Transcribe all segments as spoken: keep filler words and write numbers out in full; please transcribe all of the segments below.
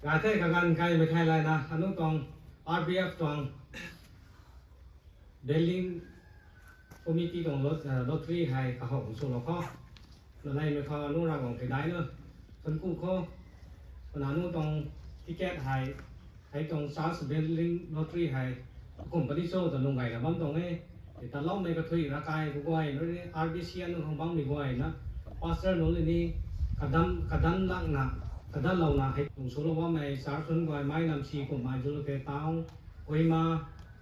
Gay the kaganv kaimei thei layna, anu tuang R B F tuang building committee tuang lot-, eh, lottery hei kahow swlou khou. Nanaimei khou anu Ravguangc kaidaina thuanc ku khou. Kumna anu tuang ticket hei, hei tuang Charles Building Lottery hei, company cho ta lung gayna bam tuang e. Taloumei kathui ravkai kaguay, R B C anu khang bammei guayna, pastor nunc ni, kadan, kadan lakna, kadanlouna hei tuang swlou bammei church nunc guay, Mai Namsi kummei Jalukie Town, Kohima,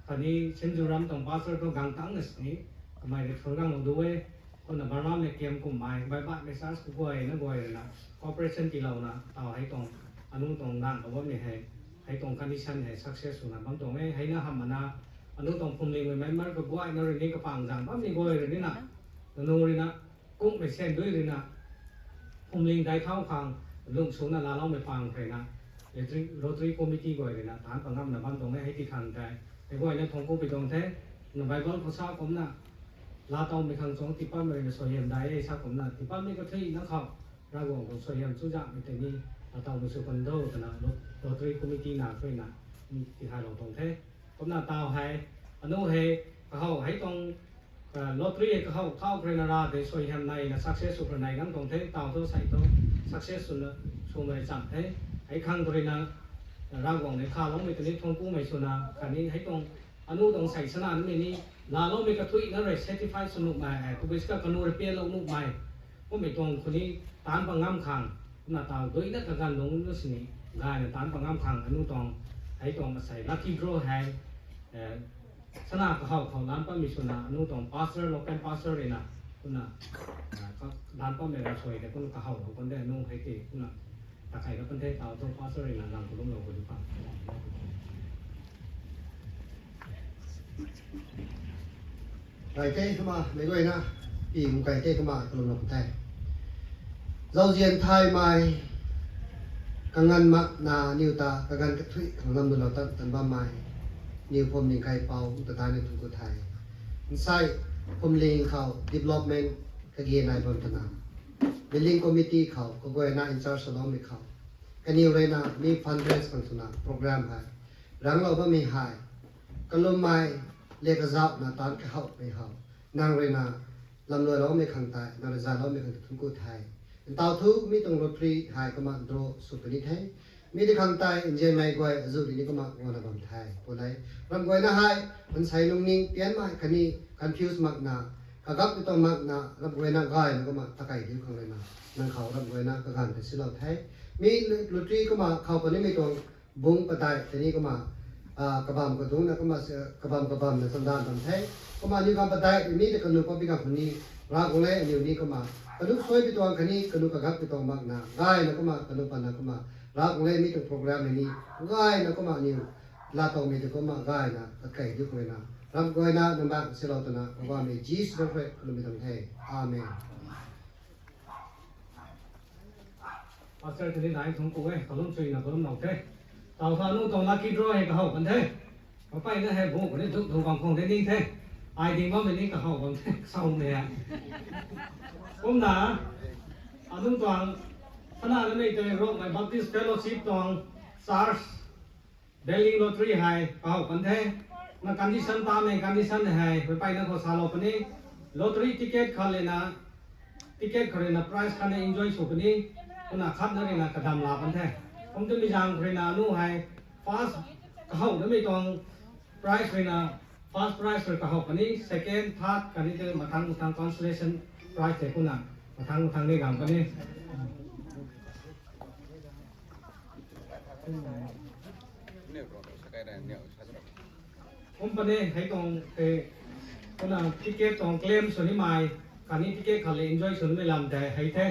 khatni Senjuram tuang pastor thu gang tangna sini, kamei rui thuanc ganglou du e. Kumna Burma mei kiam kummei, baihbaihmei church kaguayna guay ruina, cooperation tiilouna, taw hei tuang, anu tuang ganglou bammei hei, hei tuang condition hei success swna bam tuang e, heina hamh mana, anu tuang phwamlingmei member kaguayna rui ni kapang zang bammei guay rui nina, nanu ruina, kungmei syan dui ruina, phwamling daic thau khang, lung swna laaloumei pang khreina, Rotary, Rotary Committee guay ruina, taanc pangamna bam tuang e, hei ti khang tei, hei guayna thuanc ku pi tuang the, na Bible khou sa kumna, laatowmei khang chuang tiipammei ruina suaihiam dai e sa kumna, tiipammei kathuina khou, Ravguangc tuang suaihiam chuzaenghmei tei ni, laatowmei sw kan do twna, Rotary Committee na khuina, tihailou tuang the. Kumna taw hei, anu hei, kahow hei tuang, lottery hei kahow thau khreina ra tei suaihiam naina success sw khou nai gang tuang the, taw thu sei thu, success swna, swmei cham the, hei khang khreina, Ravguangc nei khaloumei tei ni thuanc kumei swna, khatni hei tuang, anu tuang sei sana nunc ni, laaloumei kathuina rui satisfy sw nuhmei, e, kubui sika kanu rui pianlou nuhmei, kummei tuang khou ni, taanc pangam khang, kumna taw duina kaganv lungc nu sini, gayna taanc pangam khang, anu tuang, hei tuang asei, lucky draw hei, e, sana kahow khou lan pammei swna, anu tuang pastor, local pastor ruina, kumna, e, ka-, lan pammei ram suai de, kumna kahow khou kan de, anu hei ti, kumna, takai ra kan the, taw tuang pastor ruina, lang kalumlou khou di pa. Kai tei kumna, meic guayna, pi kum kai tei kumna, kalumlou kan the. Zauzian thaymei, kanganv makna niw ta, kaganv kathui khang lam nulou tan, tan bammei, niw phwamling kaipouc, ta ta ni thuanc ku the. Nsei, phwamling khou, development, kage nai bam twna. Building committee khou, kaguayna in charge swloumei khou. Kaniw ruina, mi fundraise khang swna, program hei. Ranglou bammei hei. Kalummei, le kazauhna taanc kahowmei how. Nang ruina, lamluailoumei khang tei, nang rui zayloumei khang tei thuanc ku the. Ntaw thu mi tuang lottery hei kumna draw sw puni the. Mi di khang tei nzianmei guay azuh di ni kumna guangna bam the. Pu le, ramh guayna hei, mansei lungning pianmei khatni confuse makna, kagap ni tuang makna, ramh guayna gayna kumna takai diu khang ruina, nang khou ramh guayna kaganv tei silou the. Mi lottery kumna khou punimei tuang bung padeih tei ni kumna, kabam kadungcna kumna, kabam kabamna chamdan bam the. Kumna aniw ganv padeih mi tei kanu pabi ganv khou ni, Ravguangc le aniw ni kumna, kanu suai pi tuang khatni kanu kagap pi tuang makna, gayna kumna, kanu patna kumna, Ravguangc le mi tuang program hei ni, gayna kumna aniw, laatowmei tei kumna gayna, kakai diu khang ruina, ramh guayna nang bak silou twna, Poubauhmei Jisu zanc khou rui kalumei tuang the. Amen. Pastor tei ni nai thuanc ku e, kalum chuina kalumlou the. Taw thu anu tuang lucky draw hei kahow kan the. Kapeyna hei bu kani duk duk bam khang de ni the. Ai ding bammei ni kahow bam the, kasaumei hei. Kumna, anu tuang, sana namei tei Rongmei Baptist Fellowship tuang church building lottery hei kahow kan the. Na condition tamei condition hei, meic peyna khou salou puni. Lottery ticket khat lena, ticket khou ruina prize khatna enjoy sw puni. Kumna khatna ruina kadam la kan the. Kum twmei zaeng khou ruina anu hei first kahow namei tuang prize ruina first prize rui kahow puni, second, third khatni tei mathang mathang consolation prize tei kumna mathang mathang ni gang puni. Kum puni hei tuang tei, kumna ticket tuang claim sw nimei, khatni ticket khat le enjoy sw nimei lam tei hei the.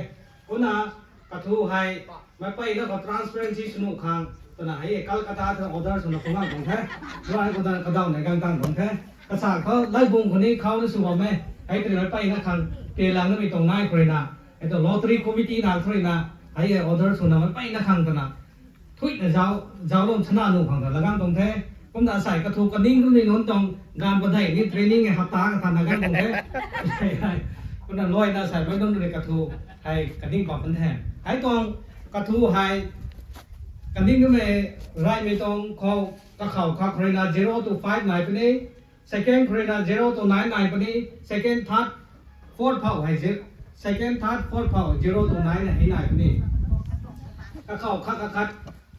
Kumna kathu hei, meic peyna khou transparency sw nuh khang, twna hei Calcutta tei order swna khou ngang tuang the. Rai order kadaw nei gang tang tuang the. Kasa khou laibung khou ni khou na sw bam e. Hei tei meic peyna khang, pe lang namei tuang nai khou ruina, hei tuang lottery committee na khou ruina, hei order swna meic peyna khang twna thuina zauc, zauclou sana nuh khang ta lagang tuang the. Kumna asei kathu kaning rui ni nunc tuang ganv padeih ni training e hapta kathanna gang tuang the. Kumna luaina asei meic nunc rui kathu hei kaning bam kan the. Hei tuang kathu hei Kaning numei raimei tuang khou kakhou khat khou ruina zero to five nai puni, second khou ruina zero to nine nai puni, second, third, fourth phou hei ze-, second, third, fourth phou zero to nine hei nai puni. Kakhou khat khat khat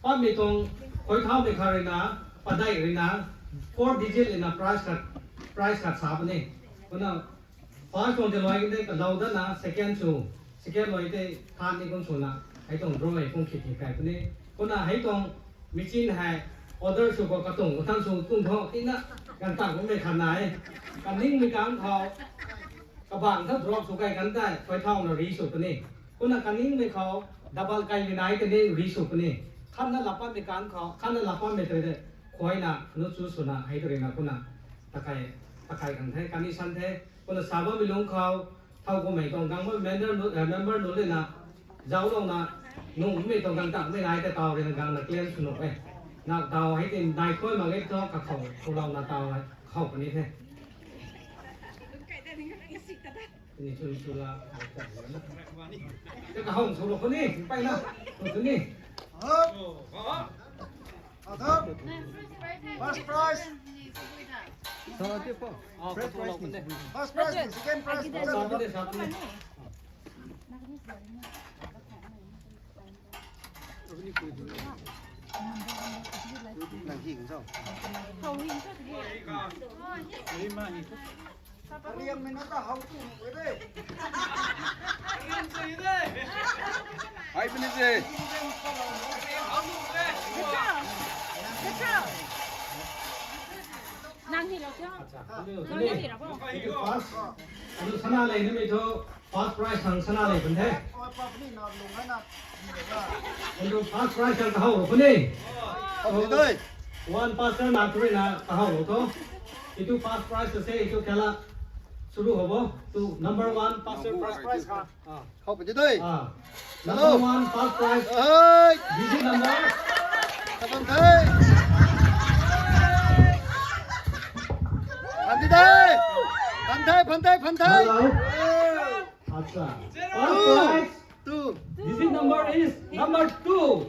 patmei tuang khuay thaumei khat ruina, padeih ruina, four digit ruina prize khat, prize khat sa puni. Kumna first tuang tei luai kan de kalou dana second sw, second luai tei third ni kum swna, hei tuang draw hei kum khit khit kai puni. Kumna hei tuang machine hei order sw khou katuang khou thang sw kum tho tina, kan tang kummei khat nai. Kaningmei kan khou, kabang tha drop sw kai kan tei, khuay thauna ri sw puni. Kumna kaningmei khou, double kaimei nai tei ni ri sw puni. Khatna lapammei kan khou, khatna lapammei tei de, khuayna, nu chu swna, hei tei ruina kumna, takai, takai kan the, kani san the, kumna sa bammei lung khou, thau kummei tuang gang bammei member nu, eh, member nu lena, zauclouna, nungmei tuang gang tangmei nai tei taw ruina gangna claim sw nuh e. Na taw hei tei nai khuay mak e thu kakhou, kulouna taw hei, khou puni the. Ni chu, ni chu la. Te kahong sw lou khou ni, pai na. Khou sw ni. First prize. First prize, second prize. Sa puni, sa puni. Nang hi kung sao? Hau hi kung sao? Liangmei na ta hau tu nung e de. Hai puni se. Nang hi lou tio. Nang hi lou. First, anu sana lei ni mei tho. First prize khang sana lei pun the. Anu first prize khang kahou puni. Hau ni doi. One pastor na three na kahou tho. Itu first prize se itu kala suru hobo. Tu number one pastor first prize ha. Ah. Hau puni doi. Ah. Number one first prize. Hey. Digit number. Kapan thei. Phan thei doi. Phan thei, phan thei, phan thei. Hello. Hey. Acha. First prize. Two. Digit number is number two.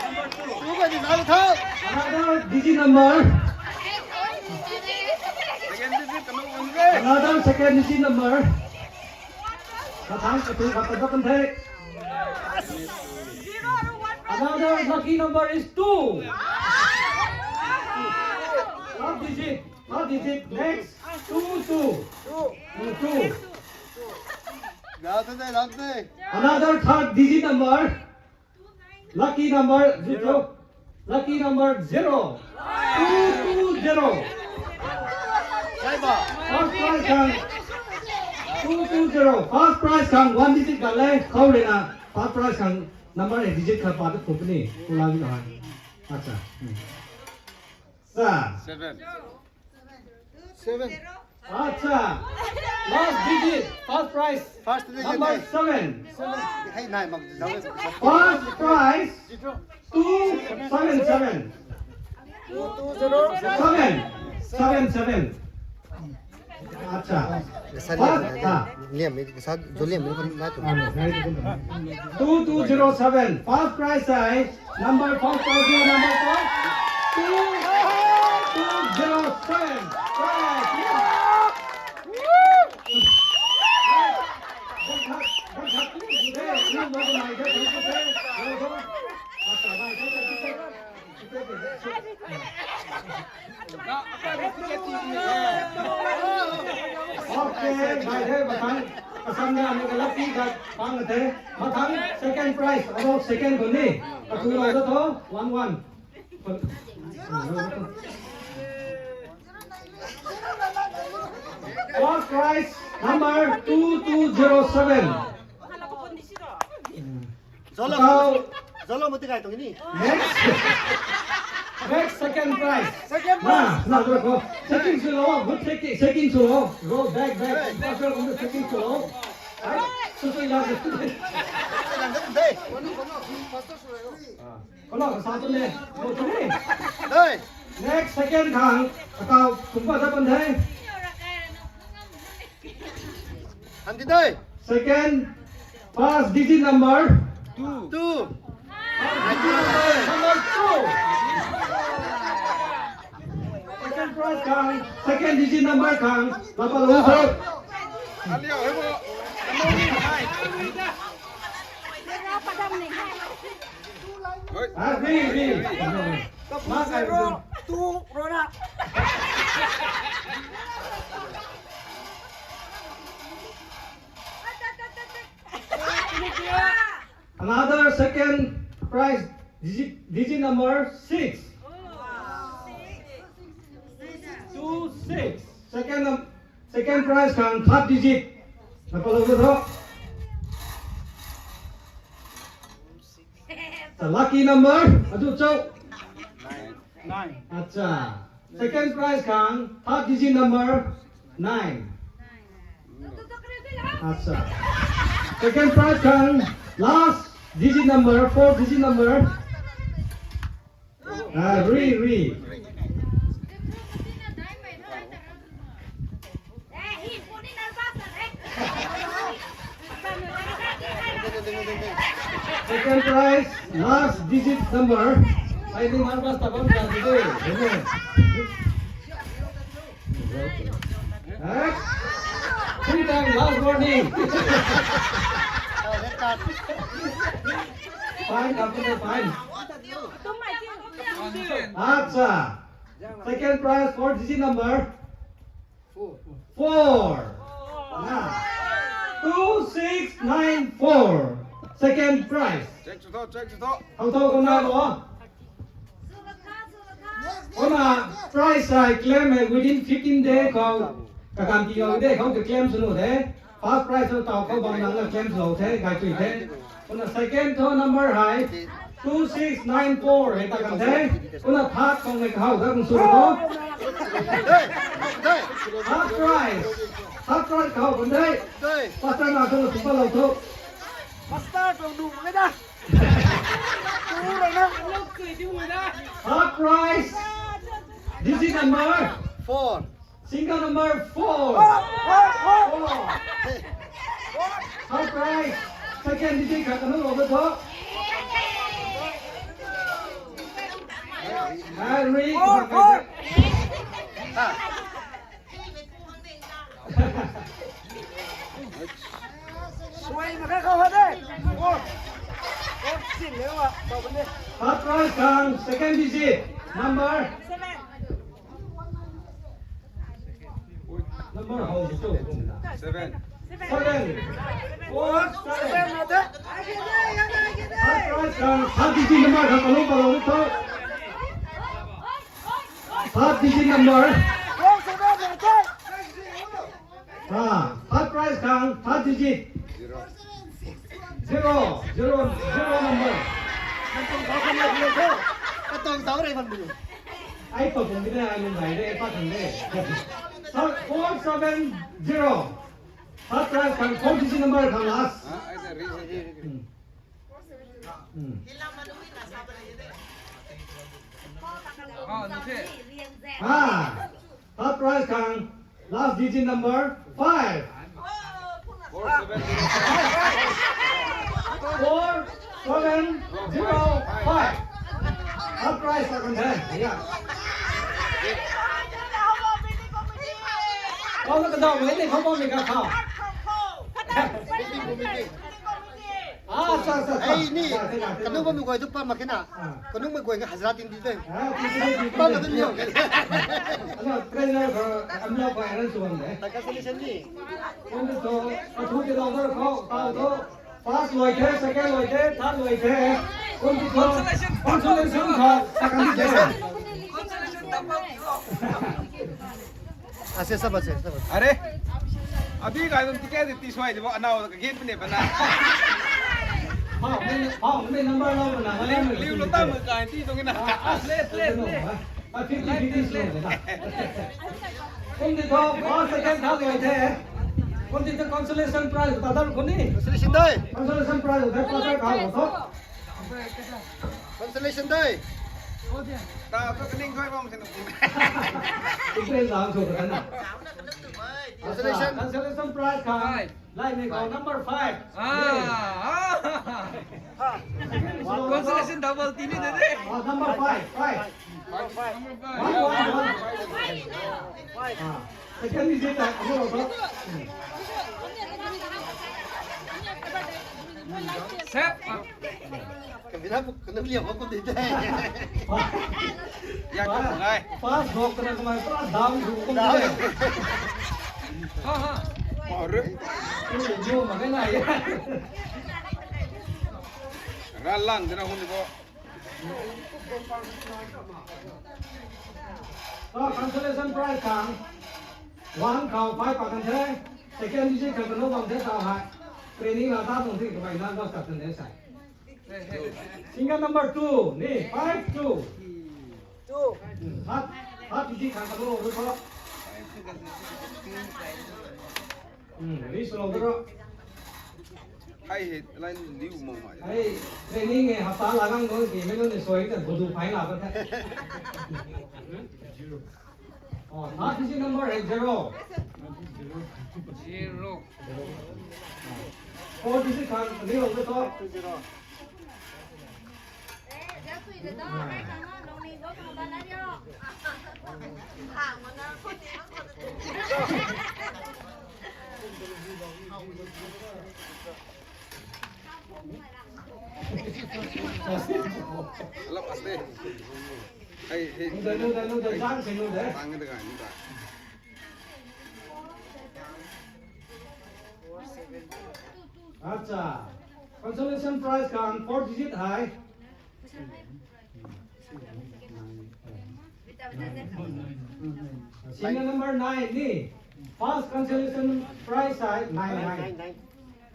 Number two. Two ka di zau tho. Another digit number. Second digit kanu ang re. Another second digit number. Kathang katu kata kan the. Another lucky number is two. Third digit. Third digit. Next. Two, two. Two. Two. Lau the, lau the. Another third digit number. Lucky number zero. Lucky number zero. Two two zero. First prize khang two two zero. First prize khang one digit kan le. Khou ruina. First prize khang number eight digit khat pa tu puni. Kula ni hai. Acha. Hmm. Sa. Seven. Seven. Acha. Last digit. First prize. First digit. Number seven. Hey, nai mak. First prize. Two seven seven. Two two zero. Seven. Seven seven. Acha. First, ah. Liam, sa, jo liam, na tu. Two two zero seven. First prize hai. Number four, five zero, number four. Two, two zero seven. Right. Okay, guys, hey, mathang, kasam na, ni ka lucky, guys, pang na the. Mathang, second prize, abo second khou ni. Katu lou da tho, one one. First prize number two two zero seven. Zolo, zolo mo tikai tong ni. Next. Next second prize. Second prize. Na, na, bro, bro. Checking solo, good checking, checking solo. Go back, back. Hey. Pastor, on the checking solo. Right? So, so, yeah. Hey. Kono ka sa tu ne. Hey. Next second khang, atau tumpa sa pun the. Handi dai. Second, first digit number. Two. Two. Digit number khang, lapa lo tho. Ah, ri, ri. Kapu zero, two, rona. Another second prize, digit, digit number six. Two six. Second num-, second prize khang third digit. Lapa lo tho. The lucky number, adu cho. Nine. Acha. Second prize khang third digit number nine. Acha. Second prize khang last digit number, four digit number. Ah, ri, ri. Second prize, last digit number. Ai ni nervous ta bam ta de. Eh? Three time last warning. Fine, company, fine. Acha. Second prize, four digit number. Four. Ah. Two six nine four. Second prize. Check chu tho, check chu tho. Hau tho, kau na lo. Kau na prize ai claim hei within fifteen day khou. Kakan ti lo de khou ke claim sunu de. First prize tho tau khou bam nang na claim sunu the, gai tui the. Kumna second tho number hei two six nine four hei ta kan the. Kumna third khou mei khou ta kung su tho. Third prize. Third prize khou kan the. Pastor na khou na sumpa lo tho. Pastor tong du le da. Tu ra na. Third prize. Digit number. Four. Single number four. Four. Third prize. Second digit khat kanu lo tho. Harry. Four, four. Suai na kha khou ha de. Four. Four sin le wa. Third prize khang second digit number. Number how is it? Seven. Seven. Four, seven. Third prize khang third digit number khang kalung palou tho. Third digit number. Ah, third prize khang third digit. Zero, zero, zero number. Katong tau rei bam diu. Ai pa pum bina ai lung bai de, pa thang de. Third, four seven zero. Third prize khang four digit number khang last. Hmm. Hmm. Ah, third prize khang last digit number five. Four seven zero five. Third prize ta kan the. Ya. Kau na kadau mei ni kau bam ni ka kha. Ah, sa, sa, sa. Ei, ni, sa, sa, sa, sa. Kanu bammei guay tu pa mak khe na. Ah. Kanu mei guay nga hazra tin di de. Ah, tin di, tin di, tin di. Pa na tu ni ho. Ano, trainer ko, amla ko, aran suan de. Taka solution ni. Kung tu, athu ti lo dar ko, tau tu. First loi the, second loi the, third loi the. Kung tu, consolation ko, second di de. Ase, sab ase, sab ase. Are, abhi ka tum ticket ti suai de bo, anau ka gate ne bana. Ha, main, ha, main number lo bana. Liu, liu lo tam ka ti tung na. Ah, ah, please, please, please. Ah, fifty fifty slow de na. Kum di tho, first, second, third loi the. Kum di tho consolation prize ta dar ko ni. Consolation dai. Consolation prize ta dar ko tho. Consolation dai. Ta tu kaning khoi bam sin. Iple zam so ka na. Consolation. Consolation prize ka. Five. Lai ni ko number five. Ah. Consolation double tini de de. Ah, number five, five. One, one, one. Ah, second digit ta, ano, ano. Set. Kami na, kami na liam ko dito. Ya, kami na. Pass block na kamay, pass down ko dito. Ha, ha. Aru. Yo, magana ya. Ralang dina hun ko. So, consolation prize khang one khou five pa kan the. Second digit khang kanu bam the tau hai. Training la ta tuang the kamei na dot ka kan the sai. Single number two ni five two. Two. Hmm, hat, hat digit khang kanu bam the. Hmm, ri solo daro. Ai he, line liu mo mai. Ai, training e, hapta la gang dong ki, mei nunc ni soi ta, gudu phai la ta. Oh, third digit number hai zero. Zero. Four digit khang, ni lo to. Alap aste. Hey, hey. Nuda, nuda, nuda, jang se nuda. Tang de gai nuda. Acha. Consolation prize khang four digit hai. Serial number nine ni. First consolation prize hai nine nine.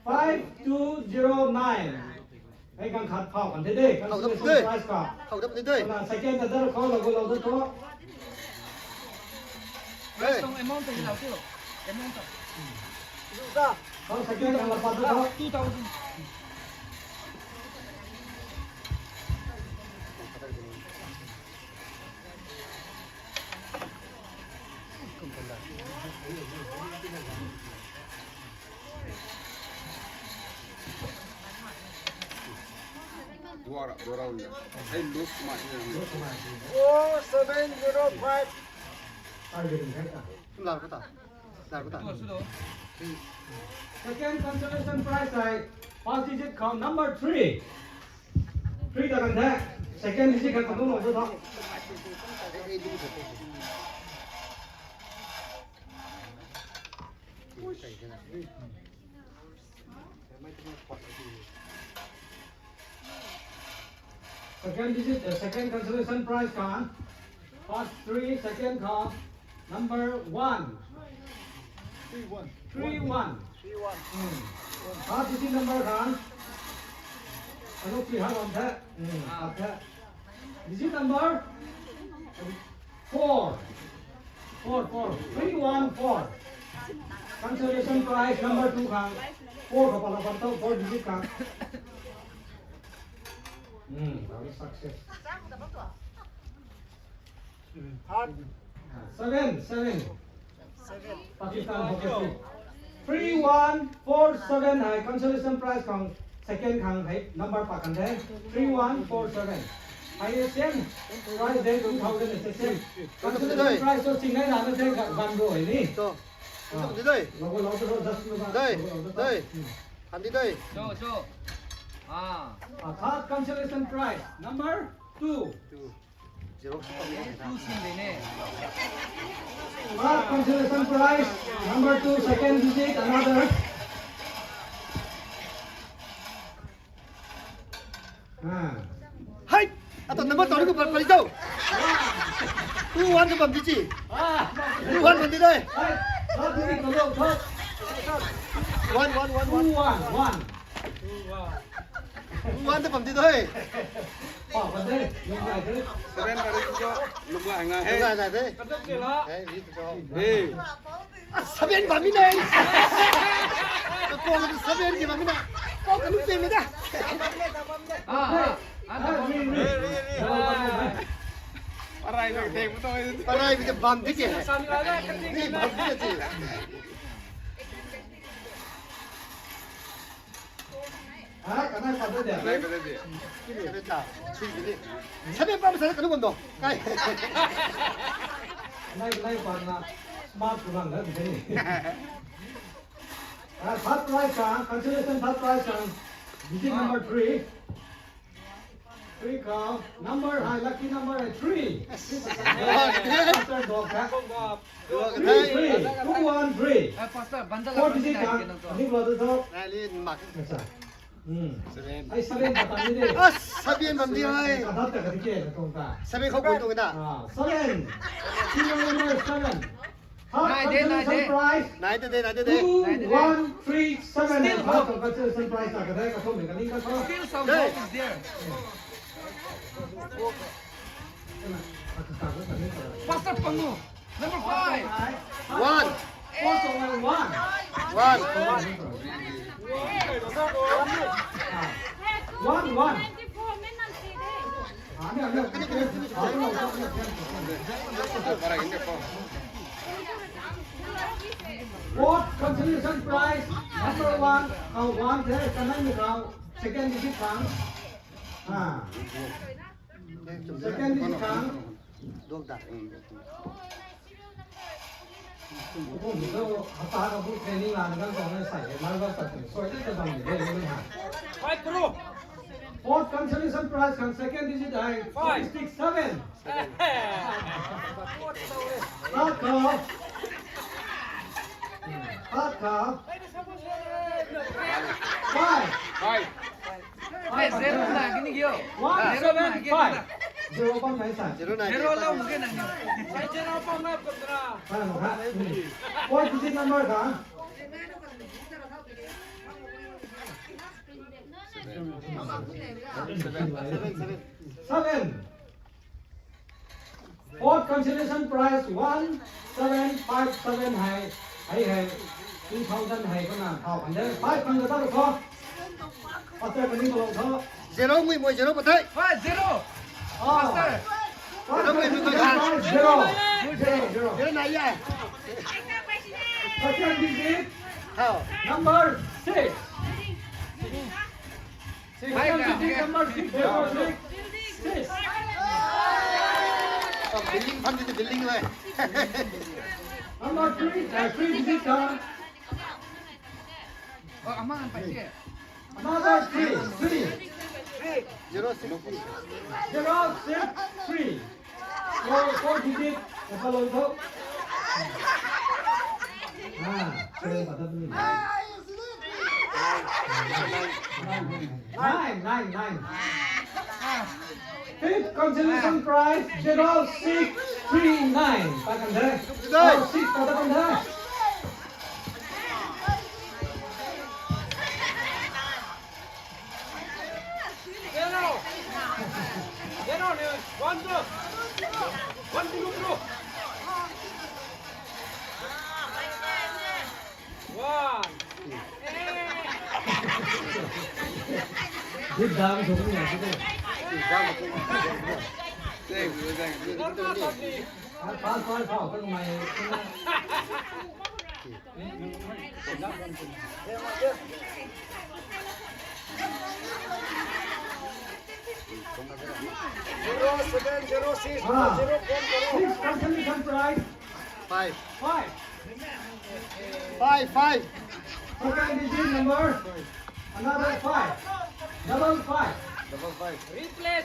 Five two zero nine. Hei khang khat phau kan the de, consolation prize khou. Phau dap ni de. Kana second ta dar khou lo, lo dar khou. Hey. Amount ta hilou tu. Amount ta. Khou second ta la pat da khou. Two thousand. Dua ra, dua ra unya. Hey, look, ma, yeah. Four seven zero five. Lar kata. Lar kata. Second consolation prize hai, first digit khou number three. Three ta kan the. Second digit khang kanu bam the. Second digit, uh, second consolation prize khang. First three, second khang. Number one. Three one. Three one. Three one. Hmm. Third digit number khang. Ano ki ha lam the. Hmm. Digit number. Four. Four, four. Three one four. Consolation prize number two khang. Four khou pala pan tho, four digit khang. Hmm, that is success. Seven, seven. Pakistan hockey stick. Three one four seven hai consolation prize khang second khang hai number pa kan the. Three one four seven. Hai same prize de two thousand and six. Consolation prize to singnai na na the gan ro hai ni. To. Ah. Logo, logo, logo, just logo. Dai, logo, logo, dai. Hmm. Handi dai. So, so. Ah. Ah, third consolation prize number two. Two. Xerox. Third consolation prize number two, second digit, another. Ah. Hai! Ata number tau ni ko pali tau. Two one ka bam di chi. Two one bam di dai. Hai! Third digit ko lo, third. One, one, one, one. Two one, one. Two one ta bam di dai. Seven bari jo, luk la nga he. Luk la nga he. Hey, ni to. Hey. Ah, seven bam ni nei. Ko ko seven ki bam ni na. Ko ka luk te mi da. Ah, ah. Parai na te mo to. Parai bi bam di ke. Ni bam di ke. Ha, kanai pat de. Kanai pat de. Seven ta. Seven pa masa kanu bam do. Kai. Kanai, kanai pat na smart tu lang da de. Ah, third prize ka, consolation third prize ka. Digit number three. Three ka, number high, lucky number high, three. Pastor dog ka. Three, three, two, one, three. Four digit ka. Ni bula tu tho. Acha. Hmm. Seven. Ai, seven bata ni de. Ah, seven bam di hai. Kadat ta kadi ke na tong ta. Seven khou pui tong na. Ah, seven. Serial number seven. Nai de, nai de. Nai de, nai de, nai de. Two, one, three, seven. Still hope. Consolation prize ta kadai ka thom ka ning ka tho. Still some hope is there. Pastor Pangu. Number five. One. One. One. One, one. Fourth consolation prize, number one, uh, one there, second digit kan. Ah. Second digit kan. Kum tu hapta ka bu training la na kan tong na sai, nervous ta tong, soi ta bang de, de, de, ha. Five, bro. Fourth consolation prize kan second digit hai, five. Six, seven. Third ka. Third ka. Five. Five. Hey, zero na, gini gyo. One, zero na, seven, gini five. Na. Zero pang nai sa. Zero na, zero zero pang. Lau mungkin na. Zero pang na, patra. Five, ha? Hmm. Four digit number ka? Seven. Seven. Fourth consolation prize one seven five seven hai, hai hai, two thousand hai ko na thau kan de, five kan de ta ko. Pastor kani ko tho. Zero mui mui zero pathai. Five zero. Oh. Pastor. Zero mui mui zero. Zero. Zero, zero. Zero na ya. Second digit. How? Number six. Six. Hai, number six, zero six. Six. Oh, building fund itu building le. Number three, uh, three digit, uh, oh, ama ang pai siya. Another three, three. Zero six three. Zero six three. Four, four digit. Apa lo itu? Ah, seven pada ni. Nine, nine, nine. Fifth consolation prize, zero six three nine. Pakan de. Zero six pada kan de. Zero. Zero ni. One, two. One, two, two. One. Good dance, good dance. Thank you, thank you. Pass, pass, pass. Zero seven, zero six, ah, zero four, zero. Six consolation prize. Five. Five. Five, five. Second digit number. Another five. Double five. Double five. Replace.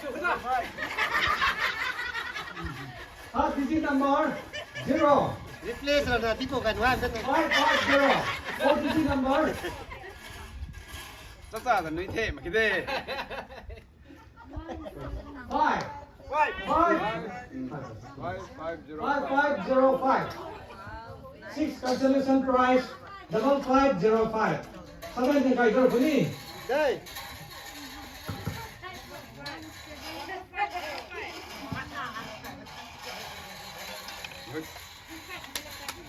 Third digit number, zero. Replace la na, di ko kan wan sa. Five five zero. Four digit number. Sa sa da nui the ma ki de. Five. Five. Five. Five five zero five. Five five zero five. Six consolation prize, double five zero five. Seven ni kai zero kuni. Dei.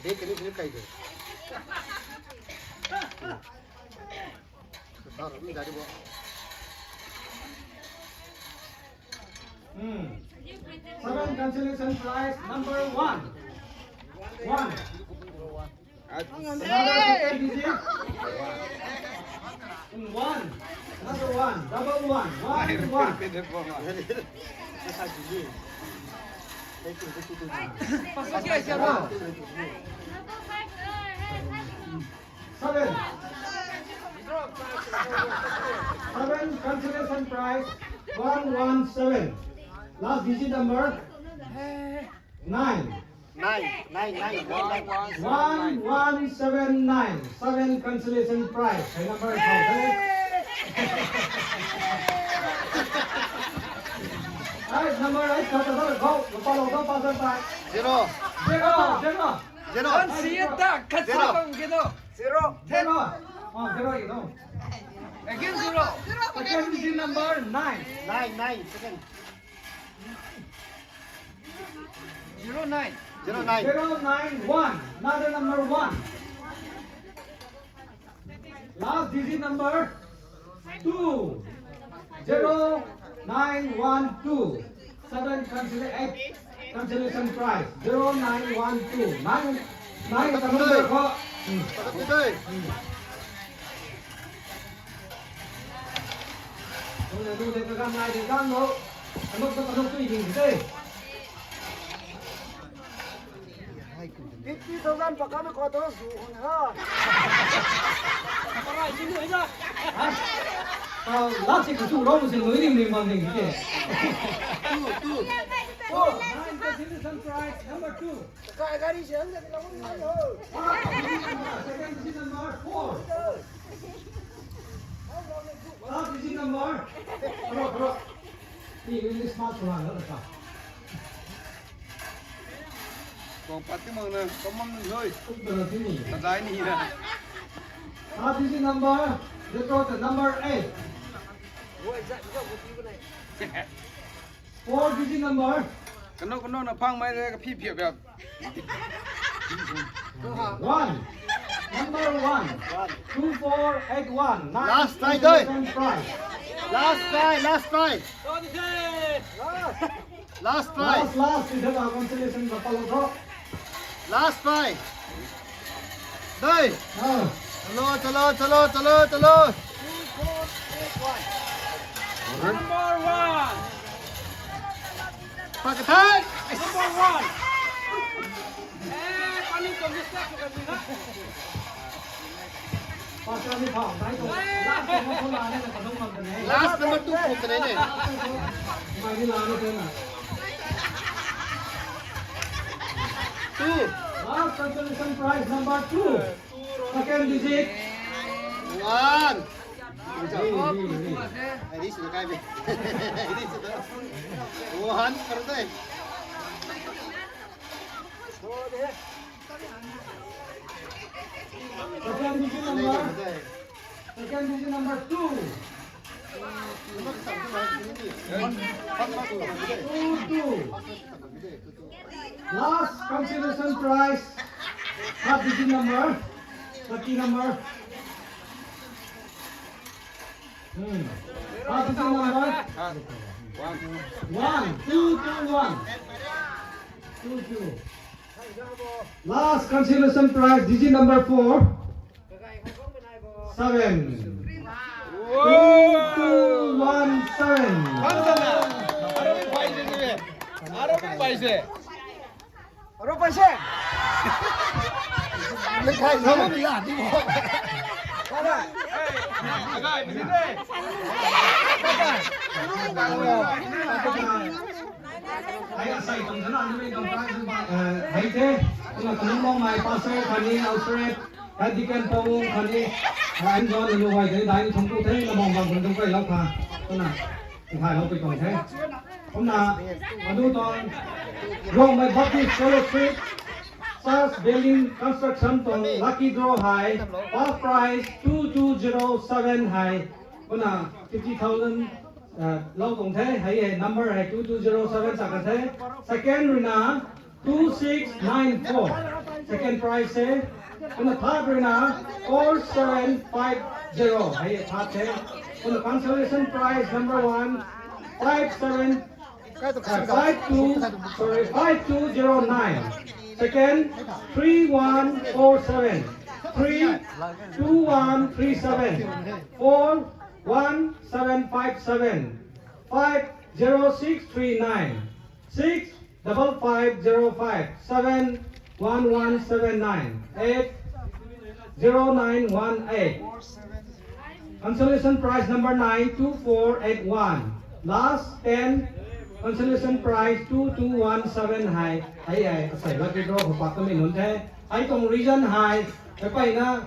Dei, kani, kani kai de. Sa ram ni dari bo. Hmm. Seven consolation prize number one. One. Another second digit. One. Another one, double one, one, one. Seven. Seven consolation prize, one one seven. Last digit number, nine. Nine, nine, nine, nine, nine. One one seven nine, seven consolation prize. Hei number khou the. Ai, number ai, kata kata kau, kau, kau, kau, kau, kau. Zero. Zero, zero. Zero. Kan si ta, kat sa kang kino. Zero. Zero. Oh, zero, you know. Again, zero. Second digit number nine. Nine, nine, second. Zero nine. Zero nine. Zero nine one. Another number one. Last digit number two. Zero nine one two. Seven consolation, eight consolation prize. Zero nine one two. Nine, nine number ko. Hmm. Patapidei. Hmm. Kum na tu de ka gam nai de gam lo. Kanuk tu, kanuk tu i ding de. Fifty thousand pakam ko to zu hun ha. Parai sini hai na. Ha? Ah, last si kuchu rong si lui ding ding bam ding de. Two, two. Oh, nine consolation prize number two. Ka gari se hang de la mun ho. Second digit number four. Last digit number. Karo, karo. Ni English smart sura na ta. Kong pat ti mang na, kong mang na hoi. Kum ta na ti ni. Padai ni na. Last digit number. Let's go to number eight. Four digit number. Kano, kano na phang mai re, ka phi phi phi. One. Number one. Two four eight one. Nine. Last try, though. Thousand prize. Last try, last try. Last try. Last, last. Is that our consolation? Last try. Dai. Ah. Chalo, chalo, chalo, chalo, chalo. Number one. Pakathai. Number one. Eh, pani ko mistake ko kami na. Last number two ko kare ne. Two. Last consolation prize number two. Second digit. One. One. Second digit number. Second digit number two. Two, two. Last consolation prize. Third digit number. Lucky number. Hmm. Third digit number. One. One. Two, two, one. Two, two. Last consolation prize, digit number four. Seven. Two, two, one, seven. Aro paise. Aro paise. Aro paise. Lekai na mo ni la di mo. Aro. Hei, asei tuang thana ni mei tuang prize ba, eh, hei the, kumna Kanungmongmei Pastor khatni Alfred, hei Deacon Pawung khatni, eh, Anjon nanu guay the, dai ni thum tu the, na bang bang bun tuang kai lou kha, kumna, thai lou pui tuang the. Kumna, adu tuang, Rongmei Baptist Fellowship, Church Building Construction tuang lucky draw hei, first prize two two zero seven hei, kumna fifty thousand, uh, lou tuang the, hei hei number hei two two zero seven sa kan the. Second ruina two six nine four. Second prize hei, kumna third ruina four seven five zero. Hei third the. Kumna consolation prize number one, five seven, uh, five two, sorry, five two zero nine. Second, three one four seven. Three two one three seven. Four one seven five seven, five zero six three nine, six double five zero five, seven one one seven nine, eight zero nine one eight. Consolation prize number nine, two four eight one. Last ten, consolation prize two two one seven hei. Hei hei, asei lucky draw khou pat kamei nunc the. Hei tuang reason hei, hei peyna,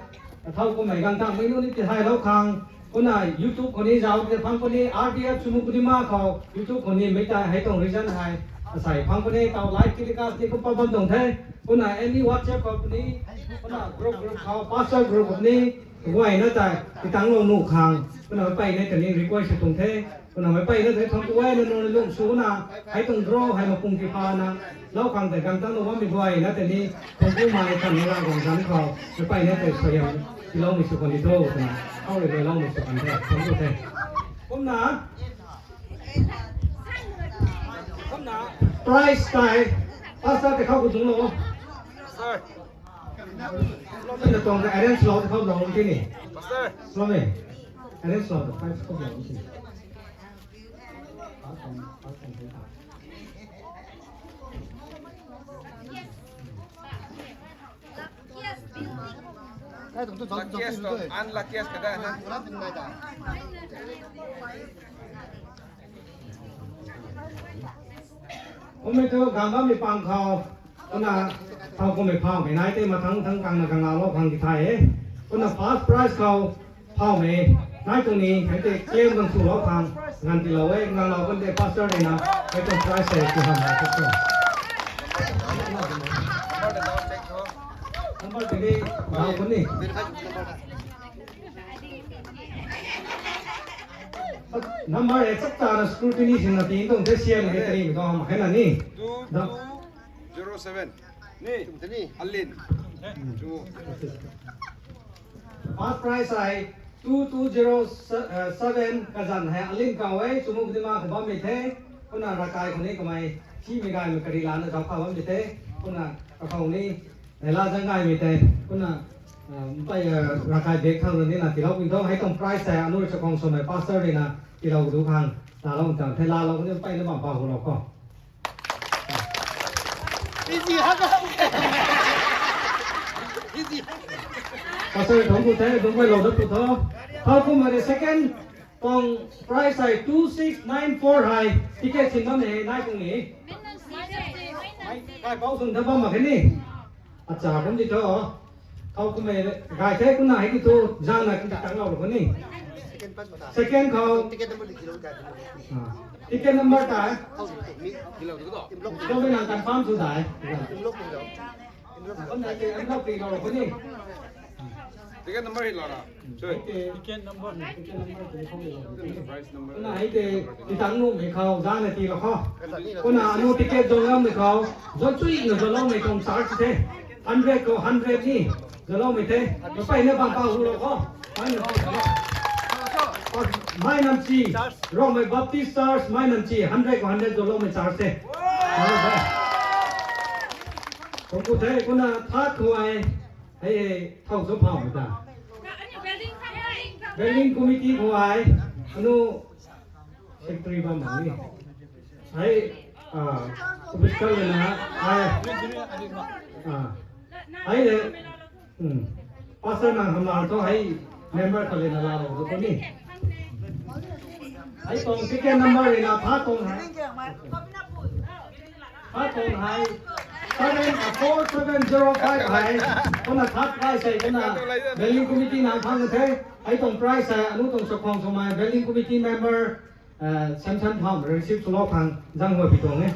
thau kummei gang tangmei nunc ni ti hei lou khang. Kumna YouTube khou ni zauc te phang puni, R D F Sumu Kudima khou YouTube khou ni mei ta hei tuang reason hei. Asei phang puni, tau live telecast ni kum pa bam tuang the. Kumna any WhatsApp khou puni, kumna group group khou, pastor group khou ni, guayna ta, titang lou nuh khang. Kumna peyna ta ni request tuang the. Kumna mei peyna ta thang kuayna nunc lung suna, hei tuang draw hei mapung ti pha na, lou khang ta gang tang lou bammei guayna ta ni, thang ku mai kan ni la gang zan khou, mei peyna ta soyam, tiloumei sw kan ni tho, kumna, hau rui loumei sw kan the, thang ku the. Kumna, kumna, prize tei, pastor te khou ku dung lou. Sir. Kumna tuang ta arrange lou te khou lou ti ni. Pastor. Lou me. Arrange lou ta prize khou lou ti ni. Luckiest to unluckiest ka da na. Kumna tu gam bammei pang khou, kumna thau kummei phaumei nai tei mathang thang kangna kanglou lou khang ti thay e. Kumna first prize khou phaumei nai tuang ni, hei tei claim kan swlou khang, ngan tilou e, nganglou kan tei pastor rui na, hei tuang prize hei ti ham hei pastor. Number tei ni, dau kan ni. Number e chak chana scrutiny sina ti tuang the sian hei tei ni, dau ham hei na ni. Two two zero seven. Ni. Alin. First prize hei two two zero seven kazan hei Alin kau e, Sumu Kudima khou bammei the. Kumna ravkai khou ni kamei, simei gaymei kari lana zauc kha bammei the. Kumna kakhou ni, neihla zang gaymei the. Kumna, mpai, ravkai bag khang ni na tilou pui tho, hei tuang prize hei anu rui chakhwang swmei pastor rui na tilou du khang, talou tang the, laalou ni mpeyna bam pa hu lou khou. Easy ha ko. Easy. Pastor thang ku the, dungc kai lou dat tu tho. Thau kummei second tuang prize hei two six nine four hei. Ticket sin bam e, nai tuang ni. Kai pau sung tha bam mak khe ni. Acha, kum di tho. Thau kummei gay the, kumna hei ki thu, zangna ki tang lou lou ni. Second khou. Ticket number ta. Ticket number ta. Kau mei nang confirm sw dai. Kumna ki envelope pi lou lou ni. Ticket number hi lou na. Sorry. Ticket number, ticket number, ticket number. Prize number. Kumna hei tei, titang nuhmei khou, zangna tilou khou. Kumna anu ticket zon ngammei khou, zon chuina zoloumei tuang charge the. Hundred khou, hundred ni zoloumei the. Mpeyna bam pa hu lou khou. Mai Namchi, Rongmei Baptist Church, Mai Namchi, hundred khou, hundred zoloumei charge the. Thang ku the, kumna third khou ai, hei, hei, thau cho phau ta. Building committee khou ai, anu secretary bam bam ni. Hei, ah, official le na, hei, ah, hei le, hmm, pastor nang hamlar tho hei, member khat le na laalou tu ni. Hei tuang ticket number le na pha tuang hei. Pha tuang hei, seven, uh, four seven zero five hei, kumna third prize hei, kumna building committee nang phang the, hei tuang prize hei, anu tuang chakhwang swmei building committee member, uh, Samson Pham receive swlou khang, zang hua pi tuang e.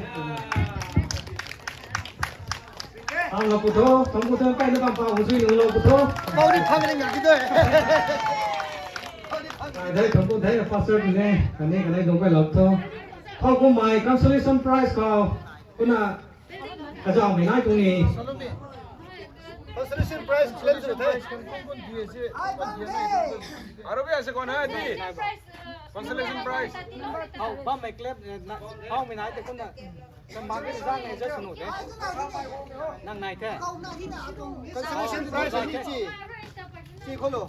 Thang lou pu tho, thang pu tho, kai na bam pa, hu zui nung lou pu tho. Pau ni phang ni ngak ki doi. Dai thang pu thei, pastor ni ne, kani, kani dungc kai lou tho. Thau kummei consolation prize khou, kumna, kazauhmei nai tuang ni. Consolation prize claim sw the. Aro bhi aise kaun hai di? Consolation prize. Hau, bammei claim, eh, na, hau mei nai te kumna. Kam bak ni zang nai just nu de. Nang nai the. Consolation prize ni chi. Chi khou lou.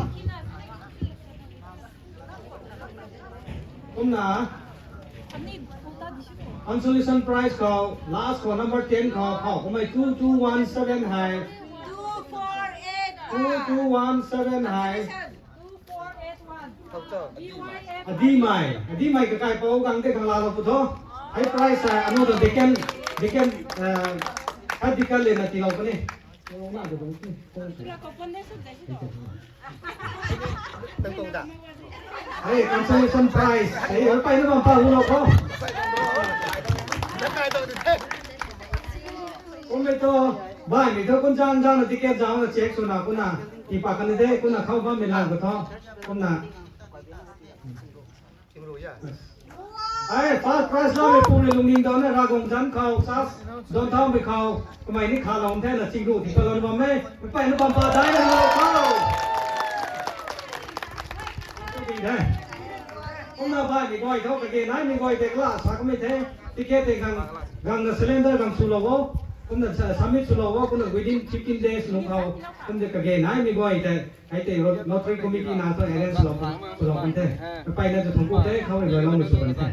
Kumna consolation prize khou last khou number ten khou khou kummei two two one seven hei. Two four eight one. Two two one seven hei. Two four eight one. Adimei, adimei kakai pou gang tei khang laalou pu tho. Hei prize hei anu ta deacon, deacon, eh, head deacon le na tiilou puni. Hei consolation prize hei hei pai na bam pa hu lou tho. Kummei tu, baihmei tu kun zang zang na ticket zang na check swna kumna tiipat kan de, kumna khou bammei lang khou tho. Kumna Ai, first prize loumei pu rui lungning daw na Ravguangc zanc khou, church, dawn thaumei khou, kamei ni khalou the na chingru tiipat lou na bam e, meic pai na bam pa dai na lou khou. Kumna baihmei guay tho, kage naimei guay tei kala sa kamei the, ticket tei gang, gang na cylinder gang swlou o, kumna sa-, submit swlou o, kumna within fifteen days nung khou, kumna kage naimei guay tei, hei tei ro-, lottery committee na thu arrange swlou, swlou kan the. Meic pai na tu thangc ku the, khou rui loumei sw kan the.